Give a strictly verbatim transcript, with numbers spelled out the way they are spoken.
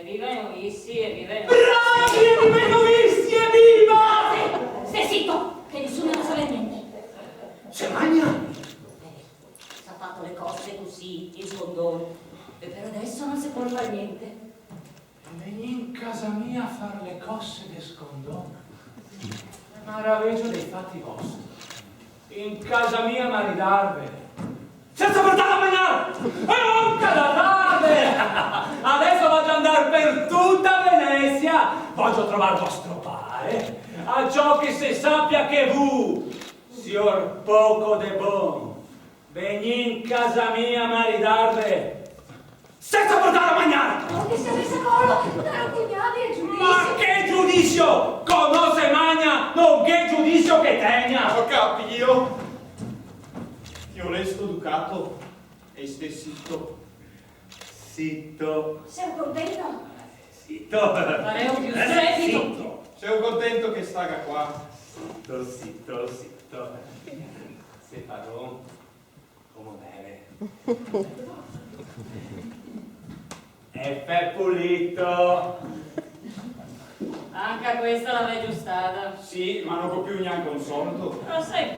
Eviva i novizi, eviva i novizi! Bravi, eviva i novizi, eviva! Stai, stai zito, che nesuni ne sa gnente. Se magna? Eh, s'ha fato le cose cusì, in scondon. E per adeso no se pol far gnente. Vegnì in casa mia a far le cose de scondon. Maravejo dei fati vostri. In casa mia a maridarve. Sensa portar da magnar! E anca da darve! Adeso vogio andar per tuta Venesia. Vogio trovar vostro pare. A ciò che se sapia che vu, sior poco de bon, vegnì in casa mia a maridarve. Sensa portar da magnar! Oh, che se avese colo, da rapugnare el giudizio! Ma che giudizio? Co no se magna, no gh'è giudizio che tegna! Go capìo. Fiolè, sto ducato, e stè zito. Zito. Seu contento? Zito. Fareu più strepito. Zito. Seu contento che staga qua. Zito, zito, zito. Se farò come deve. E fè pulito. Anca questa la v'è giustada. Sì, ma no go più gnanca un soldo. Ma sai